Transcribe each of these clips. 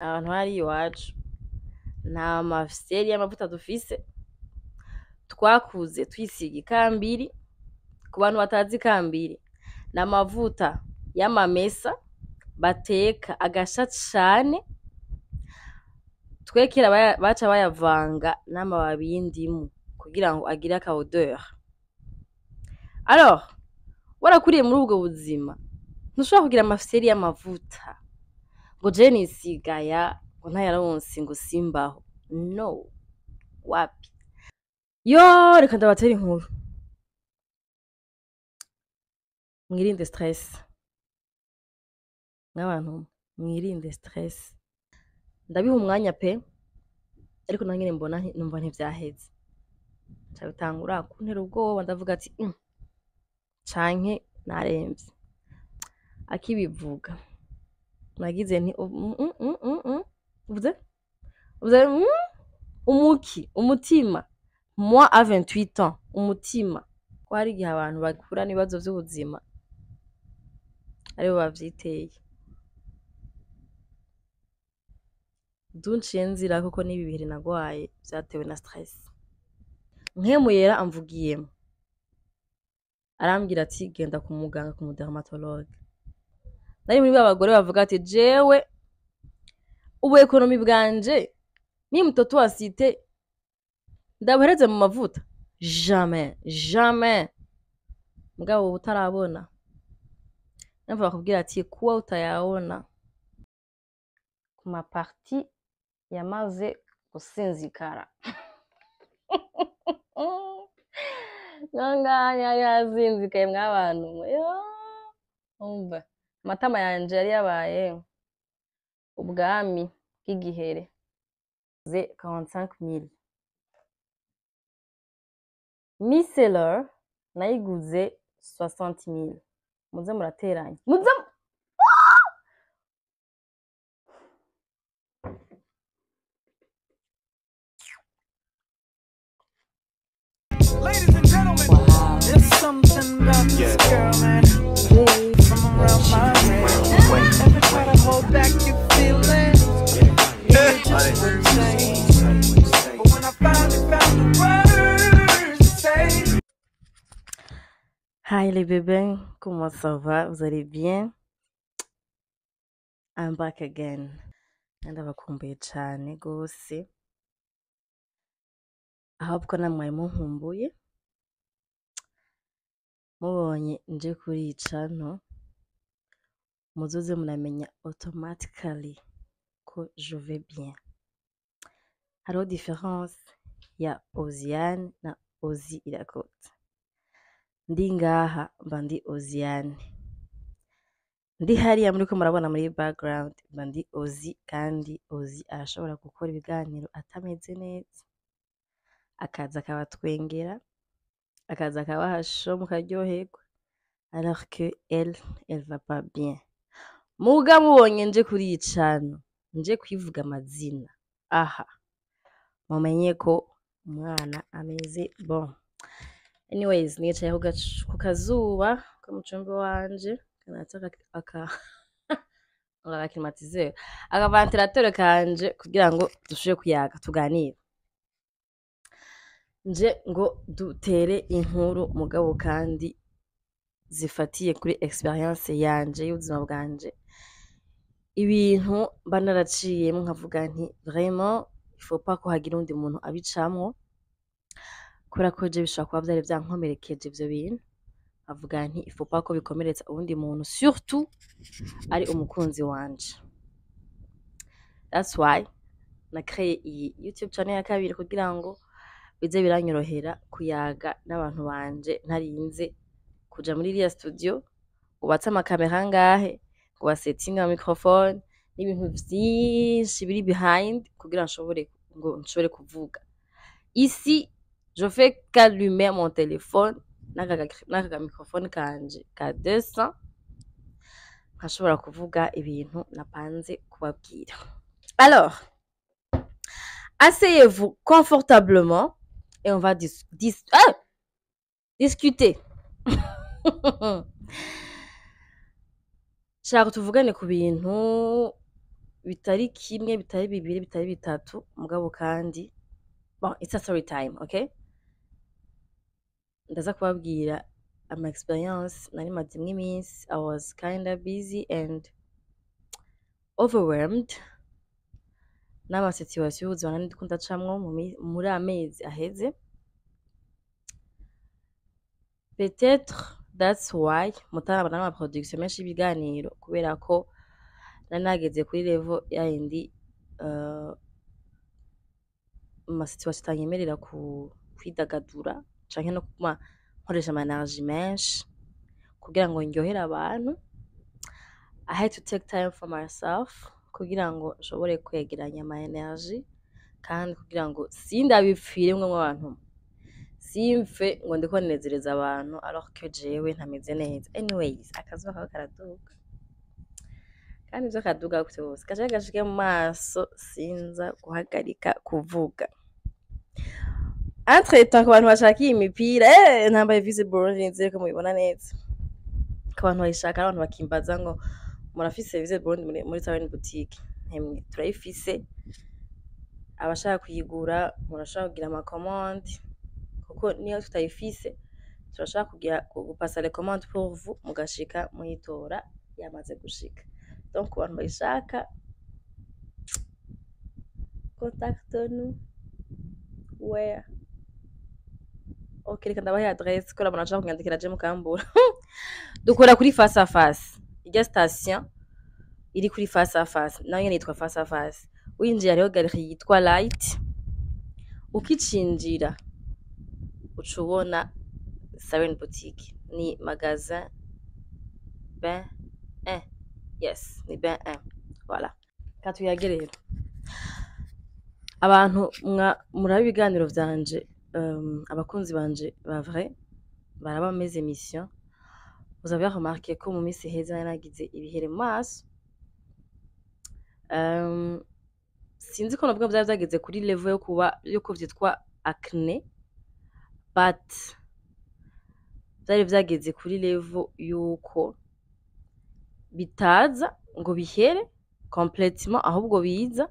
Abantu hariya iwacu nta mafiseri y'amavuta dufise, twakuze twisiga ikambiri. Ku bantu batazi ikambiri, ni amavuta y'amamesa bateka agasha cane. Twe kera baca bayavanga n'amababi y'indimu kugira ngo agire aka odeur. Alors, warakuriye muri ubwo buzima, ntushobora kugira amafiseri y'amavuta ngo je nisigaya ngo ntayaronse ngo simbaho. No, wapi. Yo, reka ndabatera inkuru. Mwirinde stress. N'abantu mwirinde stress. Ndabiha umwanya pe, ariko nangene mbona numva ntivyaheze. Nca bitangura kuntera ubwoba, ndavuga ati canke naremvye. Akibivuga nagize nti uvuze? Uvuze, umuki, umutima. Moi à 28 ans, umutima. Ko hari igihe abantu bakura n'ibibazo vy'ubuzima aribo bavyiteye. Dunciye nzira kuko n'ibi bihere nagwaye vyatewe na stress. Nkemu yera amvugiyemo, arambwira ati genda ku muganga, ku mudermatologue. Nari muri ba bagore bavuga ati jewe ubu ekonomi bwanje ni mtoto wa cité ndabuhereze mu mavuta, jamais jamais. Mugabo ubu utarabona, numva bakubwira ati kuwa utayabona ku maparti yamaze gusinzikara. Nganganya yari yazinzikaye mwabantu mwe. Yo, umva amatama yanje yari yabaye ubwami bw'igihere. Ze 45 000. Micellar nayiguze 60 000. Muze murateranya, muze. Ladies and gentlemen, Wow. there's something about this girl, man, from around my way. Ever try to hold back your feelings? It just wouldn't change. But when I finally found the words to say, Hi les bébés, comment ça va? Vous allez bien? I'm back again. Ndabakumbuye cane gose. Ahubwo namwe munkumbuye, mubonye nje kuri iyi channel, muzoze muramenya automatically ko je vais bien. Hariho différence ya Oziane na Ozi Irakoze. Ndi ngaha mba ndi Oziane. Ndi hariya muriko murabona muri background mba ndi Ozi, kandi Ozi arashobora gukora ibiganiro atameze neza, akaza akabatwengera, akaza akabaha show mukaryoherwa, alors que elle, elle va pas bien. Muga mubonye nje kuri iyi channel, nje kwivuga amazina, aha mumenye ko umwana ameze bon. Anyways, nicaye ku kazuba ko mu cumba wanje, kanatse aka climatiseur, aka ventilateur kanje kugira ngo dushobore kuyaga tuganire. Nje ngo dutere inkuru mugabo kandi zifatiye kuri experience yanje y'ubuzima bwanje, ibintu mba naraciyemwo nkavuga nti vraiment il faut pas ko hagira uwundi muntu abicamwo, kubera ko je bishobora kuba vyari vyankomerekeje ivyo bintu, nkavuga nti il faut pas ko bikomeretsa uwundi muntu, surtout ari umukunzi wanje. That's why na créé iyi YouTube channel ya kabiri kugira ngo bize biranyorohera kuyaga n'abantu banje ntarinze kuja muri iriya studio ubatse amakamera angahe, ngo basetinge ama microphone n'ibintu vyinshi biri behind kugira nshobore ngo nshobore kuvuga. Ici, je fais qu'allumer mon téléphone n'aka microphone kanje ka 200, nkashobora kuvuga ibintu napanze kubabwira. Alors, asseyez-vous confortablement et on va discuter. Shaka tuvugane ku bintu Bitari kimwe, bitari bibiri, bitari bitatu, mugabo kandi bon, it's a story time, okay? Ndaza kubabwira ama experience nari mazemwo iminsi. I was kinda busy and overwhelmed n'ama situation y'ubuzima nari ndiko ndacamwo muri amezi aheze. Peut-être that's why mutarabona n'ama production menshi y'ibiganiro, kubera ko nari nageze kuri level yayindi ama situation atanyemerera kwidagadura canke no kuguma nkoresha ama energy menshi kugira ngo ndyohere abantu. I had to take time for myself kugira ngo nshobore kwegeranya ama energy, kandi kugira ngo sindabipfiremwo abantu, simfe ngo ndiko nezereza abantu alors que jewe ntameze neza. Anyways, akazuba kaba karaduga, kandi ivyo kaduga vyose gace gashike mu maso, sinza guhagarika kuvuga. Entre temps, ku bantu bashaka iyi mipira, ntambaye visible, nizere ko mubibona neza. Ku bantu bayishaka, abantu bakimbaza ngo murafise Visit Burundi muri Siren Boutique? Hemwe, turayifise. Abashaka kuyigura murashobora kugira ama commande, kuko niyo tutayifise turashobora kugira gupasa les commandes pour vous, mugashika muyitora yamaze gushika. Donc ku bantu bayishaka, contacte-nous. Where? Ok, reka ndabahe adresse ko urabona nshaka kunyandikira je mukambura. Dukora kuri Face à Face, irya station iri kuri Face à Face, nayo nyene yitwa Face à Face. Winjiye hariho galerie yitwa Light, ukicinjira uca ubona Siren Boutique, ni magasin ben 1. Yes, ni ben 1. Voilà, katuyage rero. Abantu muraba ibiganiro vyanje, abakunzi banje ba vrai baraba mes émissions, vous avez remarqué ko mu minsi iheze nari nagize ibihere mu maso. Sinzi ko nabwo vyari vyageze kuri level yo kuba yuko vyitwa acné, but vyari vyageze kuri level yuko bitaza ngo bihere complètement, ahubwo biza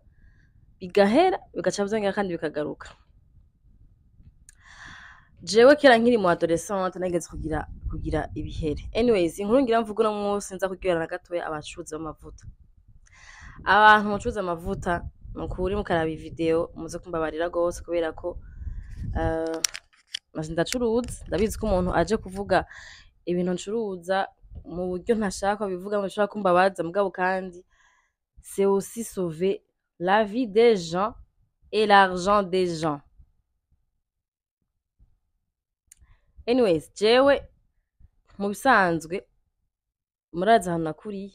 bigahera, bigaca vyongera kandi bikagaruka. Jewe kera nkiri mu adolescente nageze kugira ibihere. Anyways, inkuru ngira mvuga uno munsi nza kuryohera na gatoya abacuruzi b'amavuta. Abantu mucuruza amavuta, nukuri mukaraba video muze kumbabarira gose, kubera ko ndacuruza. Ndabizi ko umuntu aje kuvuga ibintu ncuruza mu buryo ntashaka bivuga bishobora kumbabaza, mugabo kandi c'est aussi sauver la vie des gens et l'argent des gens. Anyways, jewe mu bisanzwe murazi ahantu nakuriye,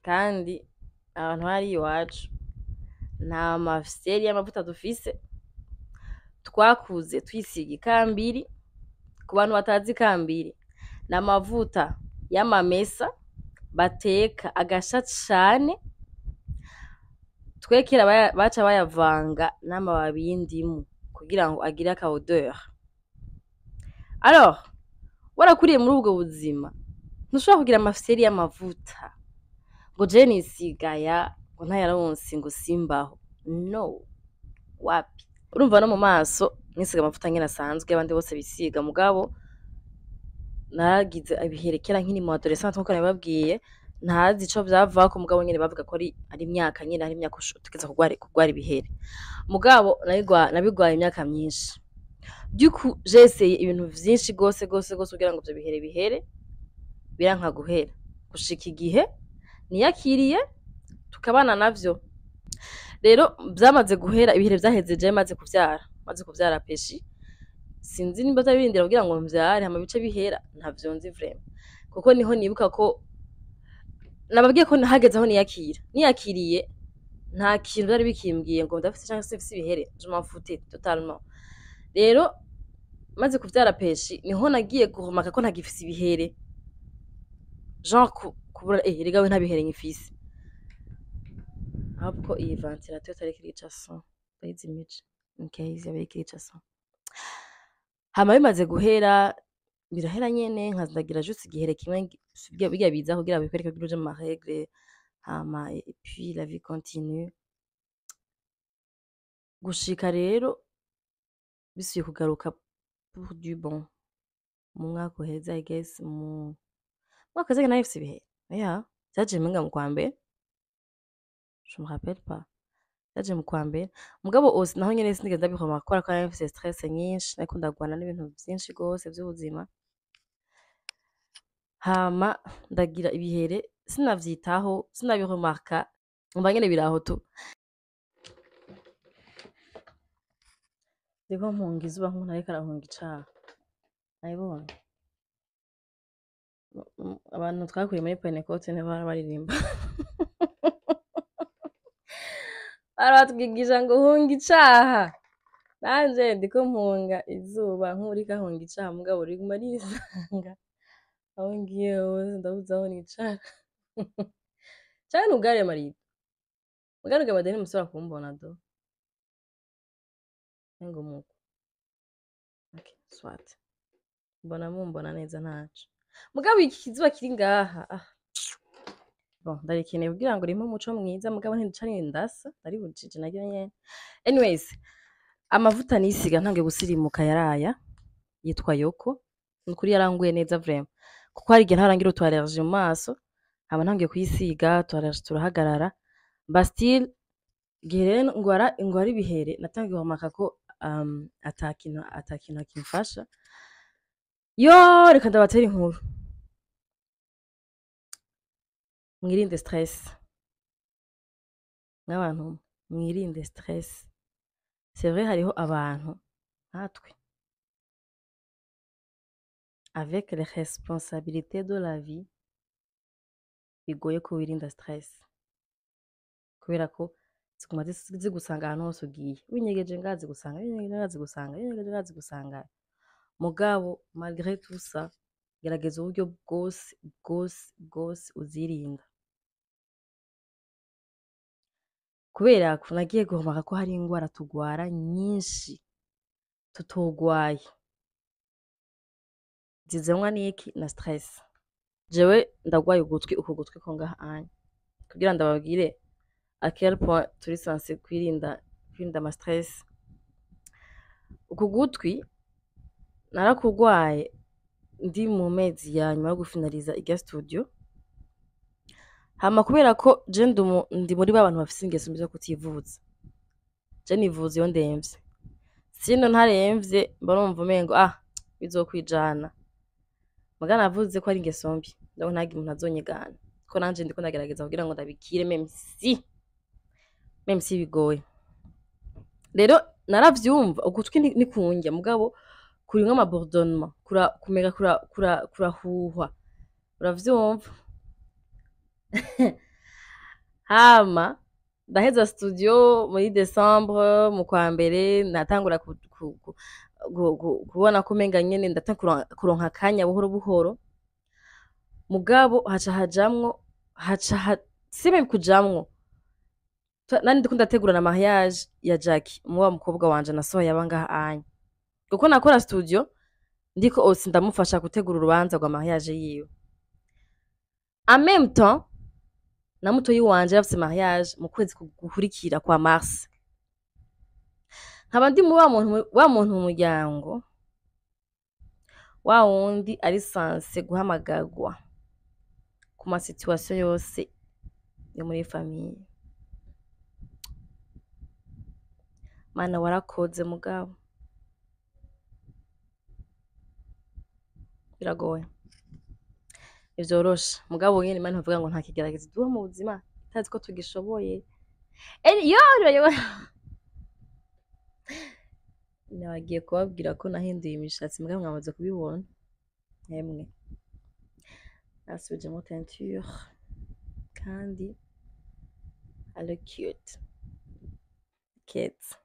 kandi abantu hari iwacu nta mafiseri y'amavuta dufise. Twakuze twisiga ikambiri. Ku bantu batazi ikambiri, ni amavuta y'amamesa bateka agasha cane. Twe kera baca bayavanga n'amababi y'indimu kugira ngo agire aka odeur. Alors warakuriye muri ubwo buzima, ntushobora kugira amafiseri y'amavuta ngo je nisigaya ngo ntayaronse ngo simbaho. No, wapi. Urumva no mu maso nisiga amavuta nyene asanzwe abandi bose bisiga, mugabo naragize ibihere kera nkiri mu adolescente nkuko nabibabwiye, ntazi ico vyavako, mugabo nyene bavuga ko ari imyaka nyene, ari imyaka utegeza kugwara ibihere. Mugabo nabigwaye imyaka myinshi. Du coup, j'ai essayé ibintu vyinshi gose gose gose kugira ngo ivyo bihere bihere, biranka guhera. Gushika igihe niyakiriye tukabana navyo. Rero vyamaze guhera, ibihere vyaheze jewe maze kuvyara, maze kuvyara Peshi. Sinzi nimba vyabirindira kugira ngo mvyare hama bice bihera, ntavyo nzi vraiment. Kuko niho nibuka ko nababwiye ko nahageze aho niyakira. Niyakiriye nta kintu vyari bikimbwiye ngo ndafise canke simfise ibihere, je m'en foutais totalement. Rero maze kuvyara Peshi niho nagiye guhumaka ko ntagifise ibihere. Genre kubura, erega we nta bihere nkifise. Ahubwo iyi ventilateur itariko irica son, ndayizimije in case yaba iriko irica son. Hama bimaze guhera, birahera nyene, nkaza ndagira juste igihere kimwe, birya biza kugira bikwereke ko uje mu ma règles. Hama et puis la vie continue. Gushika rero bisubiye kugaruka pour du bon mu mwaka uheze, I guess mu mwaka uheze nari mfise ibihere. Yeah, vyaje umenga mu kwa mbere, je me rappelle pas, vyaje mu kwa mbere. Mugabo aussi naho nyene sinigeze ndabihoma kubera ko nari mfise stress nyinshi, nariko ndagwana n'ibintu vyinshi gose vy'ubuzima. Hama ndagira ibihere, sinavyitaho, sinabiremarka, umva nyene biraho tu. Ndiko mpunga izuba nk'umuntu ariko arahunga icaha. Nabibonye. Abantu twakuriye muri Pentecote nibo bahora baririmba. Baratwigisha ngo hunga icaha. Nanje ndiko mpunga izuba nk'uwuriko ahunga icaha, mugabo riguma rinsanga. Aho ngiye hose ndabuze aho nicara. Canke nugare marido. Mugabo nugaye marido ntimusubira kumbona do. Ngo muko. Okay, soit. Mbona mumbona neza ntaco. Mugabo iki kizuba kiri ngaha. Ah. Bon, ndarikeneye kugira ngo rimpe umuco mwiza, mugabo ntiduca ndasa, ndaribujije naryo nyene. Anyways, amavuta nisiga ntangiye gusirimuka yaraya, yitwa Yoko. Nukuri yaranguye neza vraiment. Kuko hari igihe ntarangira utu allergie mu maso, hama ntangiye kuyisiga, utu allergie turahagarara. But still, igihe rero ngwara ibihere, natangiye guhamaka ko atakintu akimfasha. Yo, reka ndabatera inkuru. Mwirinde stress. N'abantu mwirinde stress. C'est vrai hariho abantu nkatwe avec les responsabilités de la vie bigoye ko wirinda stress. Kubera ko ziguma zigusanga ahantu hose ugiye. Winyegeje ngaha zigusanga, winyegeje ngaha zigusanga, winyegeje ngaha zigusanga. Mugabo malgré tout ça, gerageza uburyo bwose bwose bwose uzirinda. Kubera ko nagiye guhomaka ko hari ingwara tugwara nyinshi tutogwaye, zizanwa n'iki? Na stress. Jewe ndagwaye ugutwi, uku gutwi ko ngaha anya, kugira ndababwire à quel point turi censé kwirinda ama stress. Uku gutwi narakugwaye ndi mu mezi ya nyuma yo gufinaliza irya studio. Hama kubera ko je ndi muri ba bantu bafise ingeso mbi zo kutivuza, je nivuza iyo ndemvye, sino ntaremvye mba numva umengo bizokwijana. Muga navuze ko ari ingeso mbi, ndabona ntagire umuntu azonyigana, ko nanje ndiko ndagerageza kugira ngo ndabikire, même si bigoye. Rero naravyumva ugutwi ni kunjya, mugabo kurimwo ama bourdonnement, kumega kurahuhwa, uravyumva. Hama ndaheza studio muri Decembre, mu kwa mbere natangura kubona ko umenga nyene ndatangura kuronka akanya buhoro buhoro. Mugabo haca hajamwo, haca si même kujamwo. Nari ndiko ndategura na mariage ya Jackie, muwa mukobwa wanje nasohoye aba ngaha anya. Kuko nakora studio ndiko aussi ndamufasha gutegura urubanza rwa mariage yiwe. En même temps na mutoyi wanje yafise mariage mu kwezi gukurikira kwa mars. Nkaba ndi mu wa muntu mu muryango wa wundi ari censé guhamagarwa ku ma situation yose yo muri famille. Mana warakoze mugabo. Biragoye. Ivyoroshe. Mugabo nyene Imana ivuga ngo nta kigeragezo duha mu buzima, itazi ko tugishoboye. Yo, yo, yo. Nabagiye kubabwira ko nahinduye imishatsi, mugabo mwamaze kubibona. Emwe. Nasubijemo teinture. Kandi I look cute. Cute.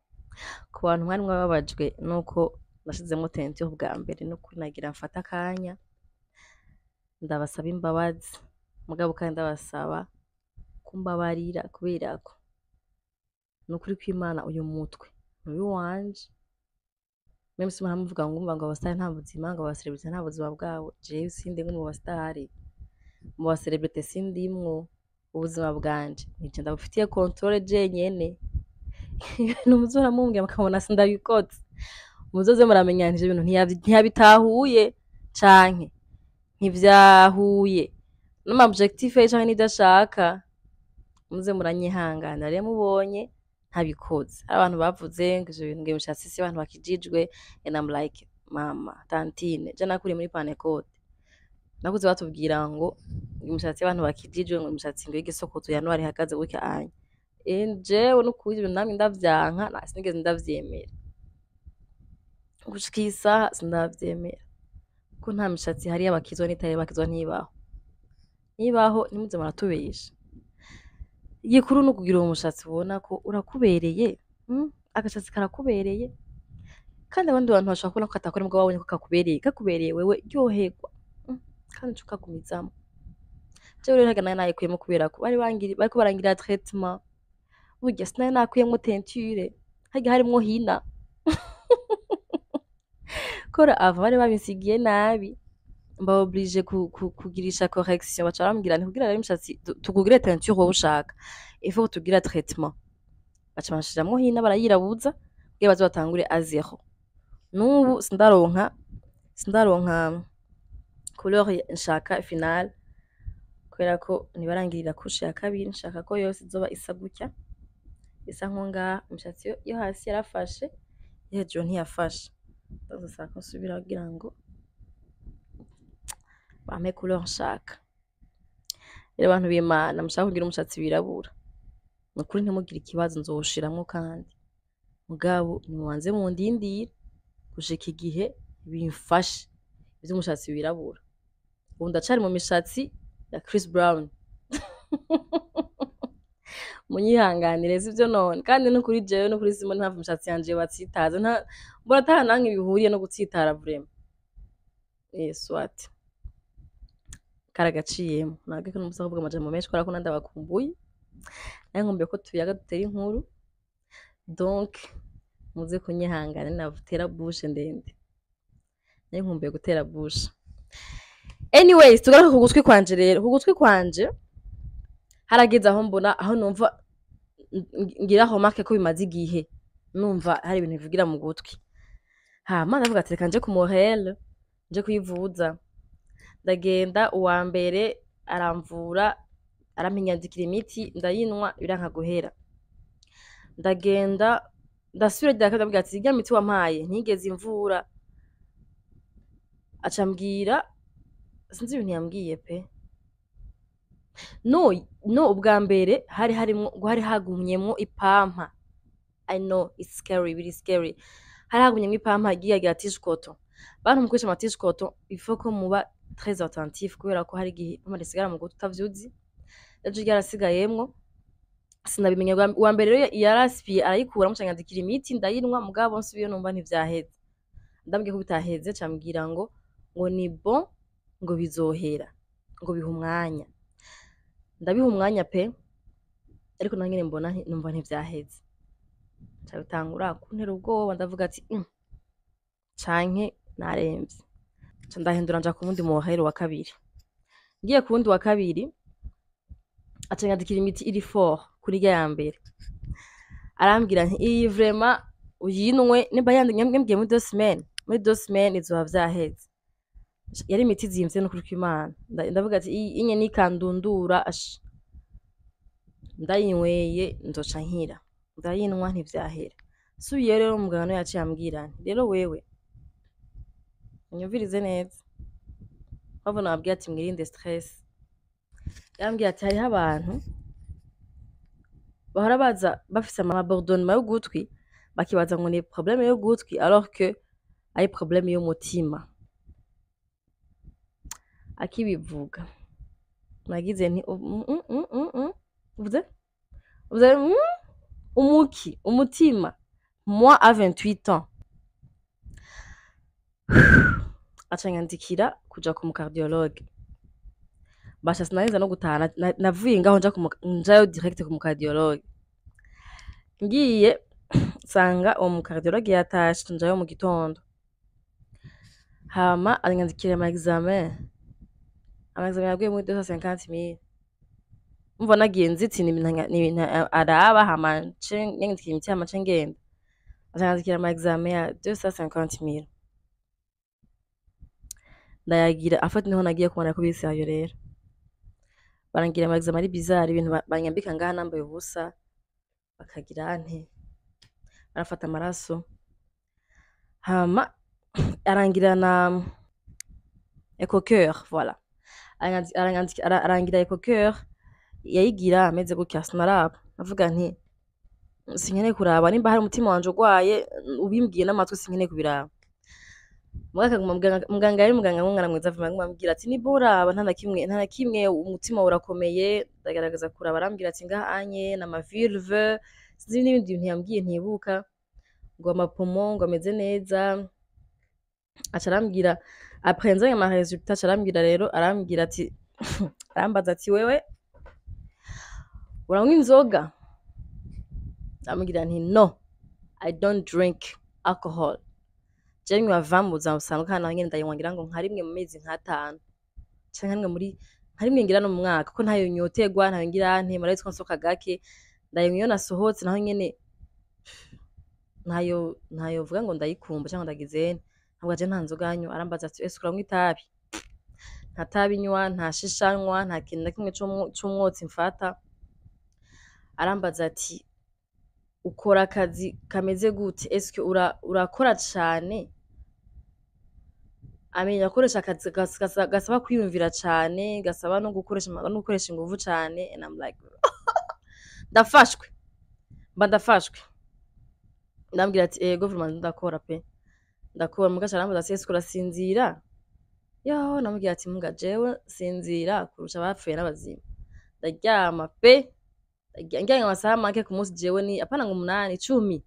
Ku bantu mwari mwababajwe nuko nashizemo teinture bwa mbere, nuko nagira mfata akanya ndabasaba imbabazi, mugabo kandi ndabasaba kumbabarira kubera ko nukuri kw'Imana uyu mutwe ni uwanje. Même si muramuvuga ngo umva ngo abasitari nta buzima, ngo abacelebrity nta buzima bwabo, jewe sindimwo mu basitari, mu bacelebrity sindimwo, Ubuzima bwanje nije ndabufitiye contrôle jenyene. Ibintu muzora mumbwira mukabona sindabikoze, muzoze muramenya nti ivyo bintu ntiyabitahuye canke ntivyahuye n'ama objectif ye canke n'ivyo ashaka. Muze muranyihangana rero mubonye ntabikoze. Hari abantu bavuze ngo ivyo bintu, ngo imishatsi si abantu bakijijwe, and I'm like, mama tantine, je nakuriye muri Pentecôte, nakuze batubwira ngo imishatsi y'abantu bakijijwe, ngo imishatsi ngo y'igisokozo ya noir ihagaze gutya anya. Jewe nukuri ivyo namye ndavyanka, sinigeze ndavyemera gushika iyi saha, sindavyemera ko nta mishatsi ihari y'abakizwa n'itari y'abakizwa. Ntibaho, ntibaho, ntimuze muratubesha. Igikuru ni ukugira uwo mushatsi ubona ko urakubereye, Agashatsi karakubereye, kandi abandi bantu bashobora kubona ko katakora, mugabo babonye ko kakubereye, kakubereye wewe ryoherwa, Kandi uca ukagumizamwo. Jewe rero harya nari nayikuyemo kubera ko bari bariko barangira traitement. Burya sinari nakuyemwo teinture, harya harimwo henna kora ava bari babinsigiye nabi, mba obligé kugirisha correction. Baca barambwira nti kugira rero imishatsi tukugire teinture wowe ushaka, il faut tugira traitement. Baca banshiramwo henna, barayirabuza kugira baze batangure à zéro. N'ubu sindaronka couleur nshaka finale, kubera ko ntibarangirira couche ya kabiri. Nshaka ko yose izoba isa gutya, isa nko ngaha. Imishatsi yo hasi yarafashe, iyo hejuru ntiyafashe. Ndazosaba ko nsubira kugira ngo bampe couleur nshaka. Rero abantu b'Imana mushaka kugira umushatsi wirabura, nukuri ntimugire ikibazo, nzowushiramwo. Kandi mugabo nimubanze mundindire gushika igihe bimfashe ivy'umushatsi wirabura. Ubu ndacari mu mishatsi ya Chris Brown, munyihanganire, sivyo none? Kandi nukuri jewe, nukuri simbona impamvu imishatsi yanje yobatsitaza. Nta mbona ata namwe bihuriye no gutsitara vraiment. Soit karagaciyemo nabwo ko numusa kuvuga amajambo menshi, kubera ko nandabakumbuye, naye nkumbuye ko tuyaga, dutera inkuru. Donc muze kunyihangana navutera bouche ndende, naye nkumbuye gutera bouche. Anyways, tugaruke ku gutwi kwanje. Rero ku gutwi kwanje harageze aho mbona, aho numva ngira remarque ko bimaze igihe numva hari ibintu bivugira mu gutwi. Hama ndavuga ati reka nje ku Morel, nje kwivuza. Ndagenda, uwa mbere aramvura, arampinyandikira imiti, ndayinwa, biranka guhera. Ndagenda, ndasubira rya kabiri, ndamubwira ati irya miti wampaye ntigeze imvura. Aca ambwira, sinzi ibintu yambwiye pe. No, ubwa mbere hari harimwo ngo hari hagumyemwo ipampa. I know it's scary, really scary. Hari hagumyemwo ipampa ryiya rya tige coton. Bantu mukoresha ama tige coton, il faut ko muba très attentif, kubera ko hari igihe ipampa risigara mu gutwi utavyuzi. Ejo ryarasigayemwo, sinabimenya. Uwa mbere rero yarasipiye, arayikuramwo, aca anyandikira imiti, ndayinwa, mugabo nsubiyeyo numva ntivyaheze. Ndamubwiye ko bitaheze, aca ambwira ngo ni bon, ngo bizohera, ngo biha umwanya. Ndabiha umwanya pe, ariko naho nyene mbona numva ntivyaheze. Nca bitangura kuntera ubwoba, ndavuga ati canke naremvye. Nca ndahindura, nja ku wundi muhero wa kabiri. Ngiye ku wundi wa kabiri, aca anyandikira imiti iri fort kuri irya ya mbere. Arambwira nti iyi vraiment uyinwe, nimba yambwiye muri 2 semaines, muri 2 semaines izoba vyaheze. Yari imiti izimvye, n'ukuri kw'Imana. Ndavuga ati iyi inye nikandundura ash ndayinyweye nzoca nkira. Ndayinwa, ntivyahera. Nsubiyeyo rero, umuganga niwe yaciye ambwira nti rero wewe unyumvirize neza, mpamvu nababwiye ati mwirinde stress. Yarambwiye ati hariho abantu bahora baza bafise ama bourdonnement y'ugutwi, bakibaza ngo ni problème y'ugutwi, alors que ari problème y'umutima. Akibivuga nagize nti uvuze uvuze umuki umutima, moi à 28 ans? Aca nyandikira kuja ku mucardiologue. Basha sinaheza no gutaha, navuye ngaho nja njayo direct ku mucardiologue. Ngiye nsanga uwo mucardiologue yatashe, njayo mu gitondo. Hama aranyandikira ama examen yaguye muri 250 mille. Umva nagiye nzitsi ni ibintu araba hama nce nyandikira imiti hama nce ngenda. Aca ama examen ya 250,000. Ndayagira afata niho nagiye kubona ko biri sérieux rero. Barangira ama examen ari bizarre, ibintu banyambika ngaha nambaye ubusa, bakagira nte, barafata amaraso. Hama arangira na écho cœur, voilà. Arangira écho cœur, yayigira ameze gutya sinaraba. Navuga nti sinkeneye kuraba nimba hari umutima wanje urwaye ubimbwiye n'amatwi sinkeneye kubiraba. Muganga yari muganga w'umwana mwiza vuba ambwira ati ni buraba nta na kimwe nta na kimwe umutima urakomeye. Ndagerageza kuraba arambwira ati ngaha anye na ma valve sinzi n'ibindi bintu yambwiye ntibuka ngo ama poumons ngo ameze neza. Aca arambwira après nzanye ama résultats, aca arambwira rero arambwira ati arambaza ati wewe uranywa inzoga? Ndamubwira nti no, I don't drink alcohol. Je nywa vin mu buzima busanzwe kandi naho nyene ndayinywa ngira ngo nka rimwe mu mezi nk'atanu canke rimwe muri nka rimwe ngira no mu mwaka kuko ntayo nyoterwa ntayo ngira nte murabizi ko nsohoka gake ndayinywa iyo nasohotse naho nyene ntayo mvuga ngo ndayikumva canke ndagize ntabwo je nta nzoga nywa. Arambaza ati ese uranywa itabi? Nta tabi nywa, nta shisha nywa, nta kintu na kimwe c'umwotsi mfata. Arambaza ati ukora akazi kameze gute? Eske urakora cane? Amenya akoresha akazi gasaba kwiyumvira cane, gasaba no gukoresha inguvu cane. And I'm like ndafashwe, mba ndafashwe. Ndambwira ati ego vraiment ndakora pe ndakora. Mugaca arambaza ati ese urasinzira? Yo namubwira ati muga jewe sinzira kurusha abapfuye n'abazima, ndaryama pe, ndyamye amasaha make ku munsi jewe ni apana ngo 8 10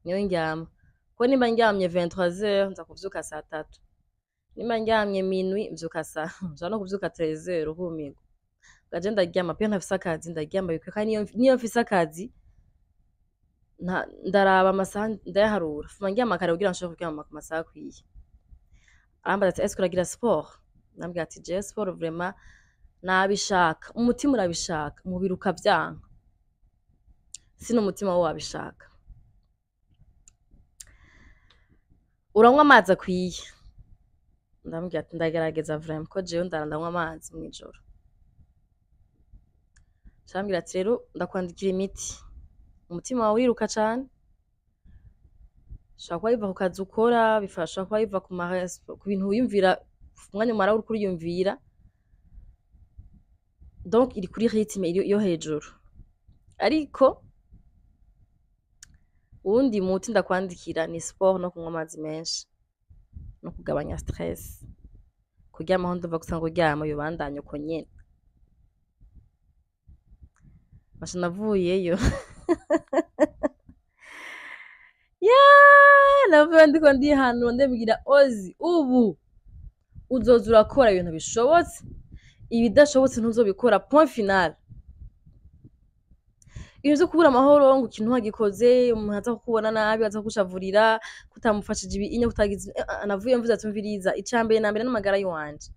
niyo ndyama, kuko nimba ndyamye 23h nza kuvyuka saa tatu, nimba ndyamye minuit mvyuka saa nshobora no kuvyuka 13h uhumirwa. Gaje ndaryama pe ntafise akazi ndaryama bikwiye kandi niyo mfise akazi ndaraba amasaha ndayaharura fuma ndyama kare kugira nshobore kuryama ku masaha akwiye. Arambaza ati ese uragira sport? Ndamubwira ati jewe sport vraiment nabishaka umutima urabishaka umubiri ukavyanka sino umutima wo wabishaka. Uranywa amazi akwiye? Ndamubwira ati ndagerageza vraiment ko jewe ndara ndanywa amazi mw'ijoro. Arambwira ati rero ndakwandikira imiti, umutima wawe uriruka cane, bishobora kuba biva ku kazi ukora, bishobora kuba biva ku bintu wiyumvira umwanya umara uriko uriyumvira, donc iri kuri rythme yo hejuru, ariko uwundi muti ndakwandikira ni sport no kunywa amazi menshi no kugabanya stress. Kuryamaho ndumva gusa ngo uryama bibandanye uko nyene. Basha navuyeyo navuye ndiko ndihanura ndabwira Ozi ubu uzoza urakora ibintu bishobotse, ibidashobotse ntuzobikora, point final. Ibintu vyo kubura amahoro ngo ikintu wagikoze umuntu aza kukubona nabi aza kugushavurira kutamufashije ibi inya kutagize navuye mvuze ati umviriza icambere na mbere n'amagara yiwanje.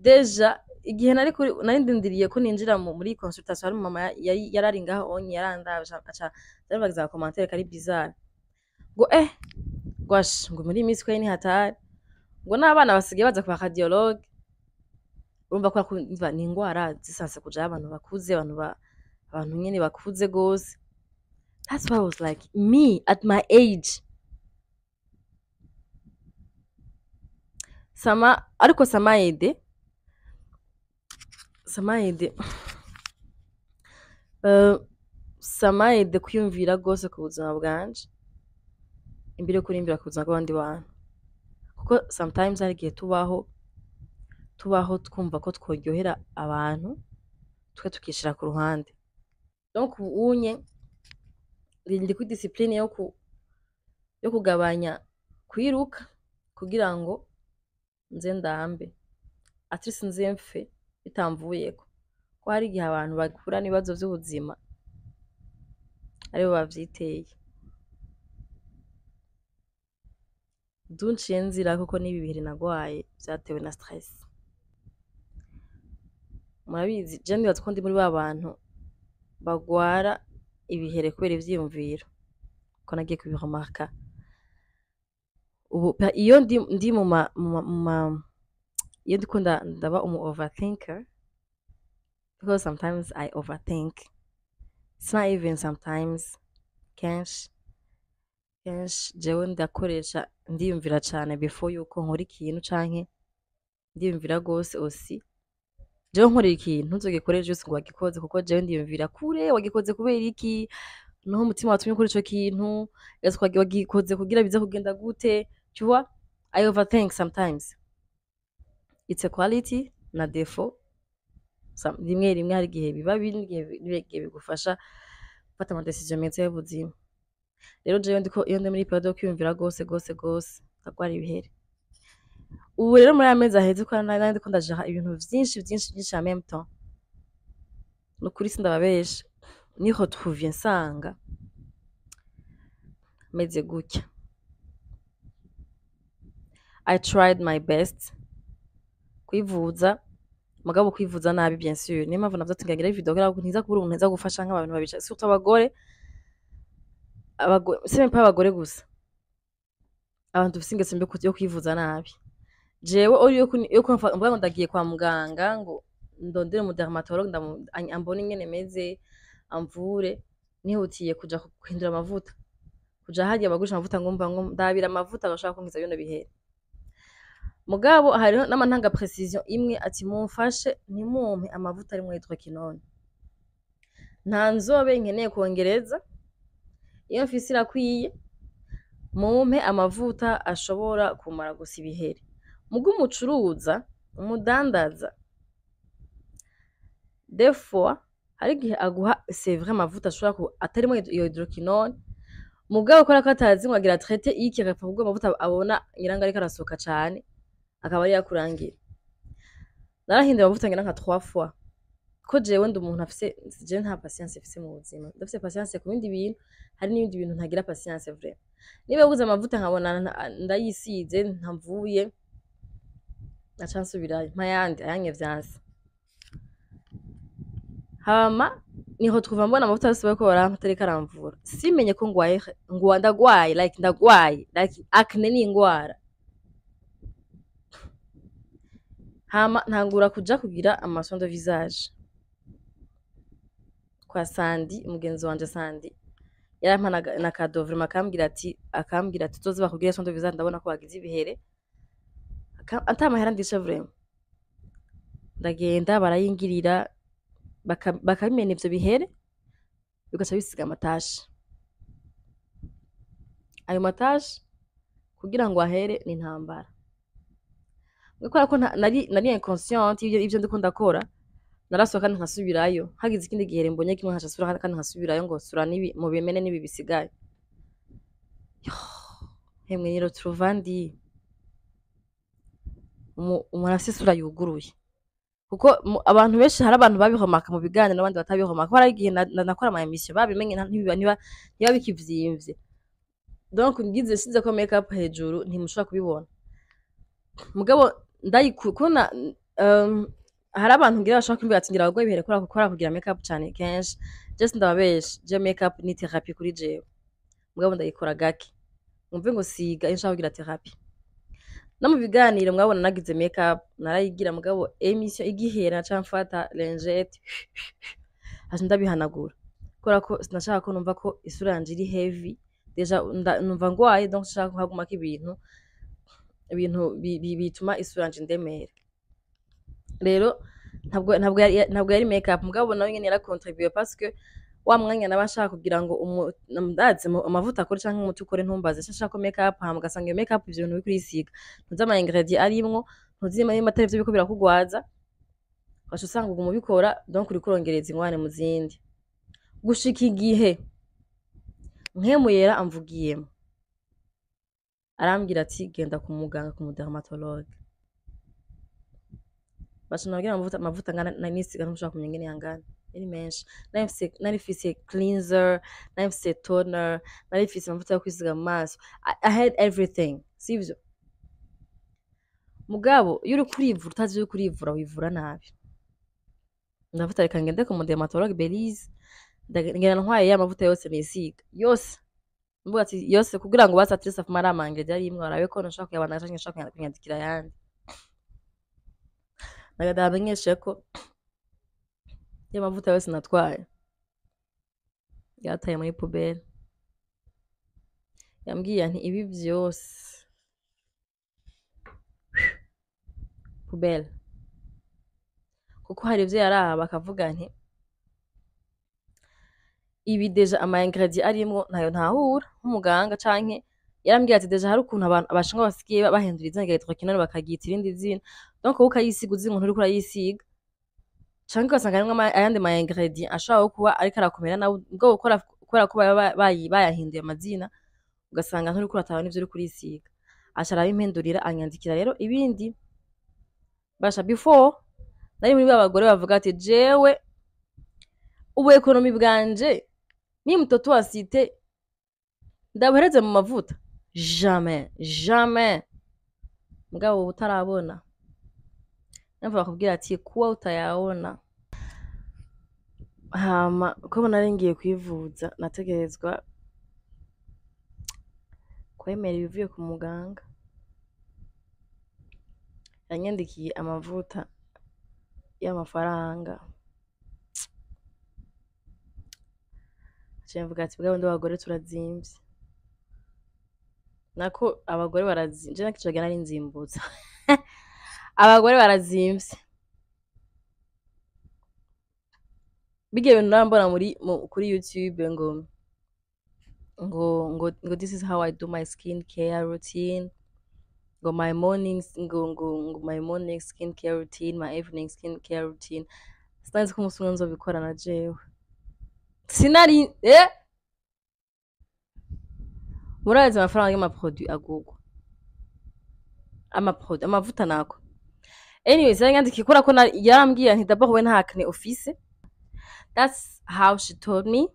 Déjà igihe nari kuri nari ndindiriye ko ninjira muri consultation hari mama yari yarari ngaho onye yarandavye aca ndabagiza commentaire kari bizarre ngo gwash ngo muri iyi minsi kweri ni hatari ngo n'abana basigaye baza kwa radiologue. Urumva ko umva ni ingwara zisanzwe kujayo abantu bakuze abantu nyene bakuze gose. That's why I was like me at my age sama ariko samaede samaede kwiyumvira gose ku buzima bwanje imbere yo kurimbira ku buzima bw'abandi bantu, kuko sometimes hari igihe tubaho twumva ko tworyohera abantu twe tukishira ku ruhande. Donc ubu unye ndi kuri discipline yo kugabanya kwiruka kugira ngo nze ndambe at least nze mfe bitamvuyeko, ko hari igihe abantu bahura n'ibibazo vy'ubuzima aribo bavyiteye. Dunciye nzira kuko n'ibi bihere nagwaye vyatewe na stress. Murabizi, je nibaza ko ndi muri ba bantu bagwara ibihere kubera ivyiyumviro, ko nagiye kubiremarka ubu iyo ndi mu ma iyo ndiko ndaba umu overthinker, because sometimes I overthink. It's not even sometimes, kenshi kenshi jewe ndakoresha, ndiyumvira cane before yuko nkora ikintu, canke ndiyumvira gose aussi. Jewe nkorera ikintu, ntuzogikore juste ngo wagikoze, kuko jewe ndiyumvira kure: wagikoze kubera iki? Naho umutima watumye ukora ico kintu, ese wagikoze kugira bize kugenda gute? Tu vois, I overthink sometimes. It's a quality na défaut. Rimwe rimwe hari igihe biba bibi, n'igihe bigufasha gufata ama décision meza y'ubuzima. Rero jewe ndiko, iyo ndi muri période yo kwiyumvira gose gose gose, ndagwara ibihere. Ubu rero muri aya mezi aheze, ko nari ndiko ndajara ibintu vyinshi vyinshi vyinshi en même temps, nukuri sindababesha, niho retrouvé nsanga meze gutya. I tried my best kwivuza, mugabo kwivuza nabi, bien sûr. Niyo mpamvu navuze ati ngira video kugira ngo ntiza kubura umuntu ntiza gufasha nk'abantu babica, surtout abagore. Abagore, c'est même pas abagore gusa, abantu dufise ingeso mbi yo kwivuza nabi. Jewe ori yo kumva mvuga ngo ndagiye kwa muganga ngo ndondere umu dermatologue, ambone ingene meze, amvure, nihutiye kuja guhindura amavuta, kuja harya bagurisha amavuta, ngo mva ngo ndabira amavuta bashaka kunkiza bino bihere. Mugabo hariho n'amantanga précision imwe ati: "Mumfashe ntimumpe amavuta arimwo hydroquinone, nta nzobe nkeneye kongereza, iyo mfise irakwiye, mumpe amavuta ashobora kumara gusa ibihere." Muga umucuruza, umudandaza, des fois hari igihe aguha, c'est vrai, amavuta ashobora ku atarimo iyo hydroquinone, mugabo kubera ko atazi ngo agira traite iki, agapfa kuguha amavuta abona ngira ngo ariko arasohoka cane, akaba ariyo akurangira. Narahinduye amavuta ngira nka trois fois, ko jewe ndi umuntu afise, jewe nta patience mfise mu buzima. Ndafise patience ku bindi bintu, hari n'ibindi bintu ntagira patience vraiment. Niba yaguze amavuta nkabona ndayisize ntamvuye, naca nsubirayo, mpa ayandi, ayanye vyanse. Hama niho twuva mbona amavuta yose bariko barampa atariko aramvura, simenye ko ngwaye, ngo ndagwaye, like ndagwaye, like acne ni ingwara. Hama ntangura kuja kugira ama soins de visage kwa Sandi, umugenzi wanje Sandi yarampa na cadeau vraiment, akambwira ati: "Uzoze bakugirire soin de visage, ndabona ko wagize ibihere." Ata mahera ndisha vraiment. Ndagenda, barayingirira, bakabimena ivyo bihere, bigaca bisiga ama taches. Ayo ma taches kugira ngo ahere ni intambara. Kubera ko nari inconsciente y'ivyo ndiko ndakora, narasohoka kandi nkasubirayo. Hagize ikindi gihere mbonye kimwe, nkaca nsubira kandi nkasubirayo ngo sura nibi mubimene nibi bisigaye. Yoh, hemwe ni retrouva ndi umuntu afise isura yuguruye, kuko abantu benshi, hari abantu babihomaka mu biganiro n'abandi batabihomaka. Hari igihe nakora ama émission babimenye, ntiba bikivyimbye, donc ngize nshizeko make up hejuru ntimushobora kubibona. Mugabo ndayikubona, hari abantu ngira bashobora kumbwira ati ngira abagore bihere kubera kugira make up cane kenshi. Je sindababesha, je make up ni thérapie kuri jewe, mugabo ndayikora gake. Mwumve ngo siga iyo nshaka kugira thérapie. No mu biganiro mwabona nagize make up, narayigira, mugabo émission igihera naca mfata lingette, aca ndabihanagura, kubera ko sinashaka ko numva ko isura yanje iri heavy. Déjà numva ngwaye, donc sinshaka ko hagumako ibintu bituma isura yanje indemera. Rero ntabwo yari make up, mugabo nawe nyene yaracontribuye, parce que wa mwanya naba nshaka kugira ngo ndazi amavuta akore canke umuti ukore, ntumbaze, nca nshirako make up, hama ugasanga iyo make up, ivyo bintu uriko urisiga, ntuzi ama ingrédients arimwo, ntuzi nimba atari ivyo biriko birakugwaza, ugaca usanga uguma ubikora, donc uriko urongereza ingwane mu zindi, gushika igihe Mpwemu Yera amvugiyemo, arambwira ati: "Genda ku muganga, ku mudermatologue." Baca nabwira amavuta angana nisiga, ntushobora kumenya ingene yangana, yari menshi. Nari mfise cleanser, nari mfise toner, nari mfise amavuta yo kwisiga mu maso. I had everything, sivyo? Mugabo iyo uriko urivura utazi iyo uriko urivura, wivura nabi. Ndavuga reka ngende ku mudermatologue Belize. Ngenda ntwaye ya mavuta yose nisiga yose, mvuga ati yose kugira ngo basi at least afume ari amangege arimwo, arabe ko nshobora kuyabana canke nshobora kunyandikira ayandi. Ndabamenyeshe ko ya mavuta yose natwaye yataye muri poubelle. Yambwiye nti ibi vyose poubelle, kuko hari ivyo yaraba akavuga nti ibi déjà ama ingrédients arimwo ntayo ntahura nk'umuganga, canke yarambwiye ati déjà hari ukuntu abantu abashinwa basigaye bahindura izina rya hydroquinone bakaryita irindi zina, donc wowe ukayisiga uzi ngo nturiko urayisiga, canke ugasanga harimwo ayandi ma ingrédients ashobora kuba ariko arakomera nawe ubwo gukora, kubera ko baba bayahinduye amazina, ugasanga nturiko uratahura n'ivyo uriko urisiga. Aca arabimpindurira, anyandikira rero ibindi. Basha, before nari muri ba bagore bavuga ati jewe ubu économie bwanje ni mtoto wa cité, ndabuhereze mu mavuta, jamais, jamais. Mugabo ubu utarabona numva bakubwira ati kuwa utayaona. Hama ko nari ngiye kwivuza, nategerezwa kwemera ibivuye ku muganga. Yanyandikiye amavuta y'amafaranga, aciye mvuga ati bwa bundi abagore turazimvye, nako abagore barazimvye, je nakico gihe nari nzimbutse, abagore barazimvye. Bigiye bintu nambona muri kuri YouTube ngo this is how I do my skin care routine, ngo my morning, ngo my morning skin care routine, my evening skin care routine. Sinzi ko umunsi umwe nzobikora na jewe. Sinari murazi amafaranga y'amaproduit agurwa, amaproduit, amavuta nako. Anyways, yaranyandikiye kubera ko yarambwiye nti d'abord we nta acne ufise. That's how she told me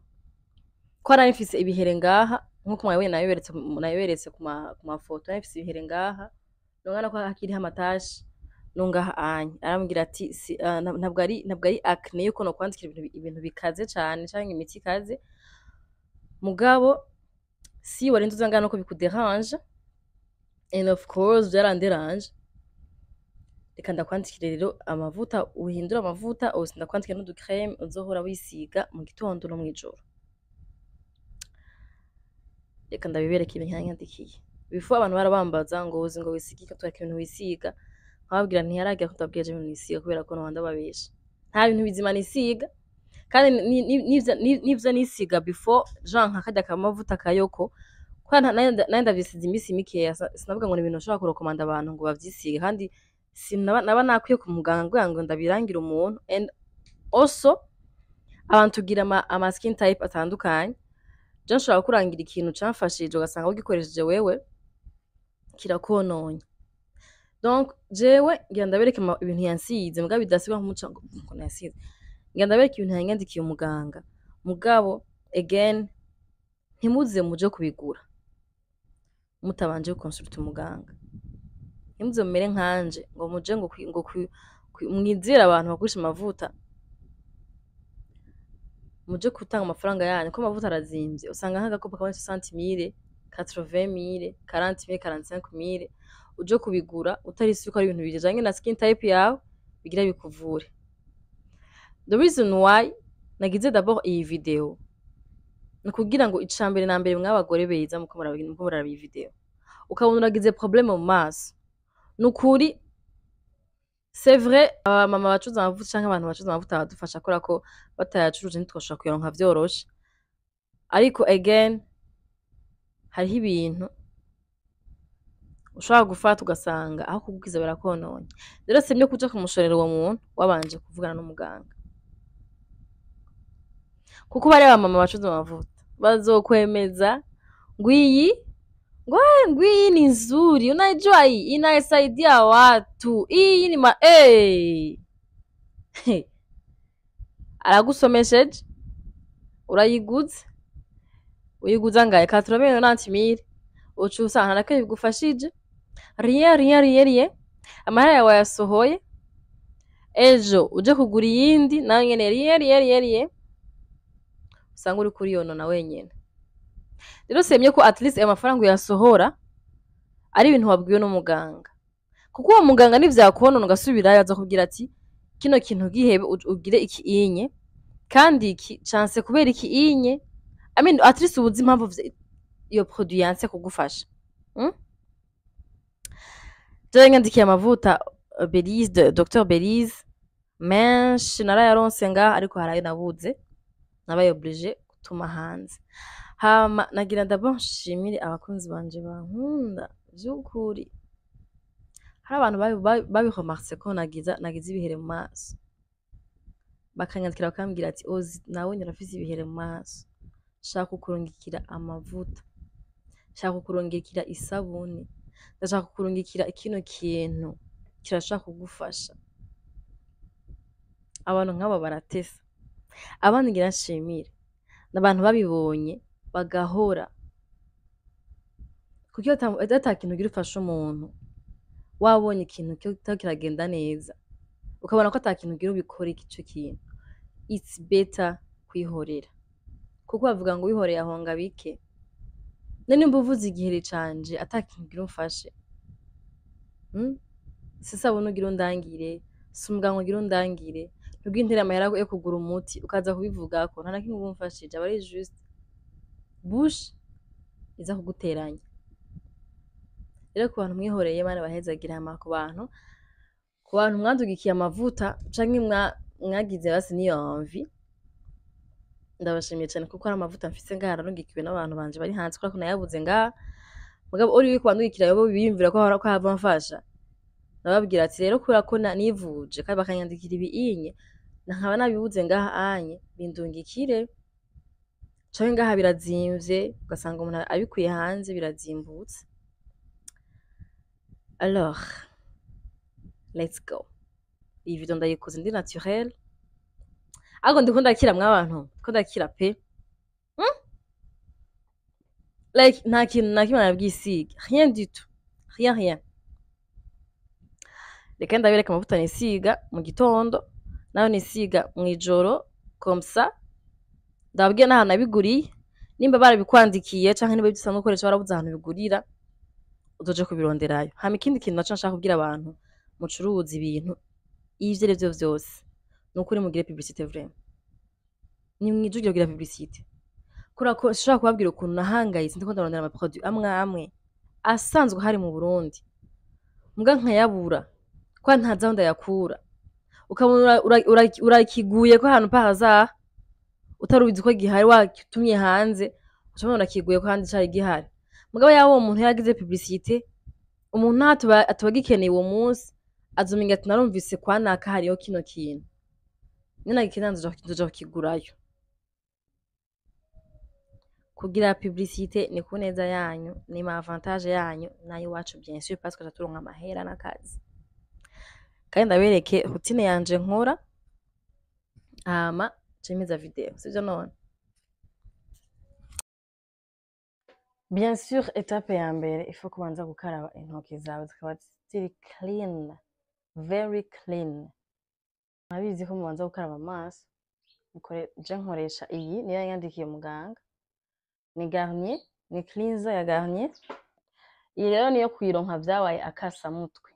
ko nari mfise ibihere ngaha, nkuko mwabibonye nabiberetse ku mafoto, nari mfise ibihere ngaha, nongana ko hakiriho amatashi no ngaha anye. Arambwira ati si, ntabwo ari acne yuko nokwandikira ibintu bikaze cane canke imiti ikaze, mugabo si warinze uza ngaha nuko bikuderange, and of course byaranderanje. Reka ndakwandikire rero amavuta, uhindure amavuta, aussi ndakwandikira n'udu crème uzohora wisiga mu gitondo no mw'ijoro. Reka ndabibereke ibintu yanyandikiye. Before abantu barabambaza ngo uzi ngo wisiga iki, twereka ibintu wisiga, nkababwira ntiyaragira ko ndababwira ibintu nisiga, kubera ko noba ndababesha. Nta bintu bizima nisiga, kandi n'ivyo nisiga before, genre nka karya kamavuta kayoko, kubera nari ndavyisize imisi mikeya, sinavuga ngo ni ibintu nshobora kurekomanda abantu ngo bavyisige, kandi sinaba naba nakwiye ku muganga kugira ngo ndabirangire umuntu. And also abantu tugira ama skin type atandukanye. Je nshobora kurangira ikintu camfashije, ugasanga ugikoresheje wewe kirakononye. Donc jewe ngira ndabereke ibintu yansize, mugabo bidasigwa nk'umuca ngo nasize. Ngira ndabereke ibintu yanyandikiye umuganga, mugabo again ntimuze muje kubigura mutabanje gukonsulta umuganga. Ntimuze mumere nkanje ngo muje ngo mwizere abantu bagurisha amavuta, muje gutanga amafaranga yanyu, ko amavuta arazimvye. Usanga nk'agakopo kamwe 60 000, 80 000, 40 000, 45 000, uje kubigura utari sûr ko ari ibintu bijanye na skin type yawe bigira bikuvure. The reason why nagize d'abord iyi video ni ukugira ngo icambere na mbere mw'abagore beza muko muraraba iyi video, ukabona uragize problème mu maso, nukuri c'est vrai abamama bacuruza amavuta canke abantu bacuruza amavuta baradufasha, kubera ko batayacuruje ntitwoshobora kuyaronka vyoroshe. Ariko again hariho ibintu ushobora gufata ugasanga aho kugukiza birakononye. Rero simye kuja kumushorera uwo muntu wabanje kuvugana n'umuganga, kuko bariya abamama bacuruza amavuta bazokwemeza ngo iyi ngo iyi ni nzuri, unajua hii inasaidia watu, hii ni ma hey. Aragusomesheje, urayiguze, uyiguza angahe? 90 000, uca usanga nta bigufashije, rien, rien, rien, rien. Amahera yawe wayasohoye. Ejo uje kugura iyindi, nayo nyene rien, rien, rien, rien, usanga uriko uriyonona wenyene. Rero semye ko at least ayo mafaranga uyasohora ari ibintu wabwiwe n'umuganga, kuko uwo muganga nivyakonona ugasubirayo, azokubwira ati: "Kino kintu gihebe, ugire iki inye, kandi iki canse kubera iki inye." I mean, at least ubuzi impamvu iyo produit yanse kugufasha. Jewe nyandikiye amavuta Belize de Dr Belize menshi narayaronse ngaha, ariko harayo nabuze, nabaye obligé gutuma hanze. Hama nagira d'abord nshimire abakunzi banje bankunda vy'ukuri. Hari abantu babiremarse ko nagize ibihere mu maso, bakanyandikira bakambwira ati: "Ozi nawe urafise ibihere mu maso, shaka kukurungikira amavuta, shaka kukurungikira isabuni, ndashaka kukurungikira kino kintu kirashaka kugufasha." Abantu nk'abo baratesa. Abandi ngira nshimire ni abantu babibonye bagahora, kuko iyo ata kintu ugira ufasha umuntu, wabonye ikintu kitariko kiragenda neza, ukabona ko ata kintu ugira ubikore ico kintu, it's better kwihorera, kuko bavuga ngo uwihoreye ahonga bike. None nimba uvuze igihere canje ata kintu ugira umfashe, Si isabuni ugira undangire, si umuganga ugira undangire, ntugira untere amahera yo kugura umuti, ukaza kubivugako, nta na kimwe uba umfashije, aba ari juste bouche iza kuguteranya. Rero ku bantu mwihoreye, Imana ibahezagire. Hama ku bantu mwandugikiye amavuta canke mwagize basi n'iyo envie, ndabashimiye cane, kuko hari amavuta mfise ngaha narungikiwe n'abantu banje bari hanze, kubera ko nayabuze ngaha. Mugabo uri yuko bandungikira, bo biyumvira ko hora ko hava mfasha. Ndababwira ati rero kubera ko nivuje kandi bakanyandikira ibi inye, nkaba nabibuze ngaha anye, bindungikire, canke ngaha birazimvye, ugasanga umuntu abikuye hanze birazimbutse. Alors let's go. Iyi video ndayikoze ndi naturel, ariko ndiko ndakira mwabantu, ndiko ndakira pe. Like nta kintu na kimwe nabwisiga, rien du tout, rien, rien. Reka ndabereka amavuta nisiga mu gitondo nayo nisiga mw'ijoro, comme ça ndababwiye n'ahantu nabiguriye. Nimba barabikwandikiye canke niba ibyo usanzwe ukoresha warabuze ahantu bigurira, uzoje kubironderayo. Hama ikindi kintu naco nshaka kubwira abantu mucuruza ibintu ivyo arivyo vyose, ni ukuri mugire publicité vraiment, nimwijukire kugira publicité, kubera ko sinshobora kubabwira ukuntu nahangayitse ndiko ndarondera ama produit amwe amwe asanzwe hari mu Burundi, muga nkayabura kubera ntazi aho ndayakura. Ukabona urakiguye ko ahantu par hasard utarubizi ko gihari, wagitumye hanze, uca ubona urakiguye ko hanze cari gihari. Mugabo yaba uwo muntu yaragize publicité, umuntu naho atuba agikeneye uwo munsi, azomenya ati: "Narumvise kwa naka hariho kino kintu, ninagikenera nzoja kukigurayo." Kugira publicité ni ku neza yanyu, ni ma avantage yanyu n'ay'iwacu bien sûr, parce que turonka amahera n'akazi. Kandi ndabereke routine yanje nkora, hama nce video, sivyo? None bien sûr, étape ya mbere, il faut kubanza gukaraba intoki zawe zikaba ziri clean, very clean. Murabizi ko mubanza gukaraba amaso. Je nkoresha iyi, niyo yanyandikiye muganga, ni Garnier, ni cleanser ya Garnier. Iyi rero niyo kuyironka vyabaye akasamutwe,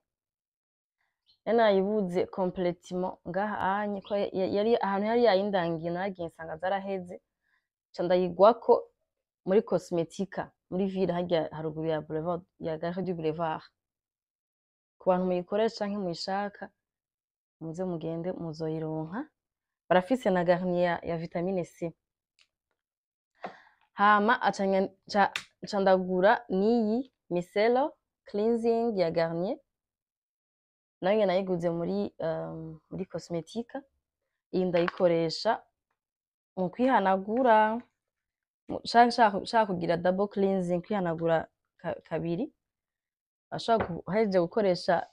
nari nayibuze complètement ngaha anye, ko yari ahantu yari yayindangiye, naragiye nsanga zaraheze, ca ndayigwako muri Cosmetica muri ville harya haruguru ya boulevard, ya gare du Boulevard. Ku bantu muyikoresha canke muyishaka, muze mugende muzoyironka. Barafise na Garnier ya vitamine C. Hama aca nca ndagura n'iyi micellar cleansing ya Garnier, nayo nyene nayiguze muri Cosmetica. Iyi ndayikoresha mu kwihanagura, nshaka kugira double cleansing, kwihanagura kabiri. Ashobora uhejeje gukoresha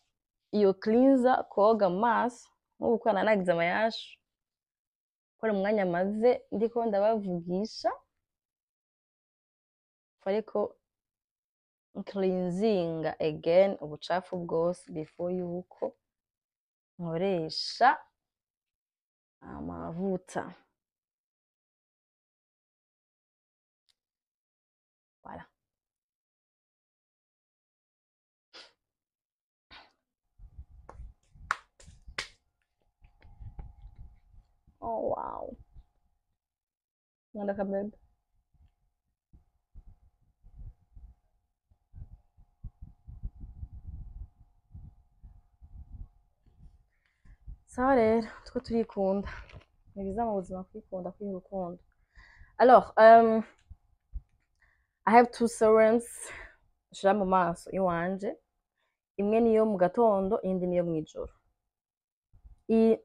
iyo cleanser, koga mu maso. Nk'ubu kubera nagize amayashu, kubera umwanya maze ndiko ndabavugisha, ariko cleansinga again ubucafu bwose before yuko Nkoresha amavuta. Voilà. Oh wow. Nganda kabebe. Sawa rero, two turikunda. Ni byiza mu buzima kwikunda, kwiha urukundo. Alors, I have two serums nshira mu maso iwanje. Imwe niyo mu gatondo, iyindi niyo mw'ijoro. Iyi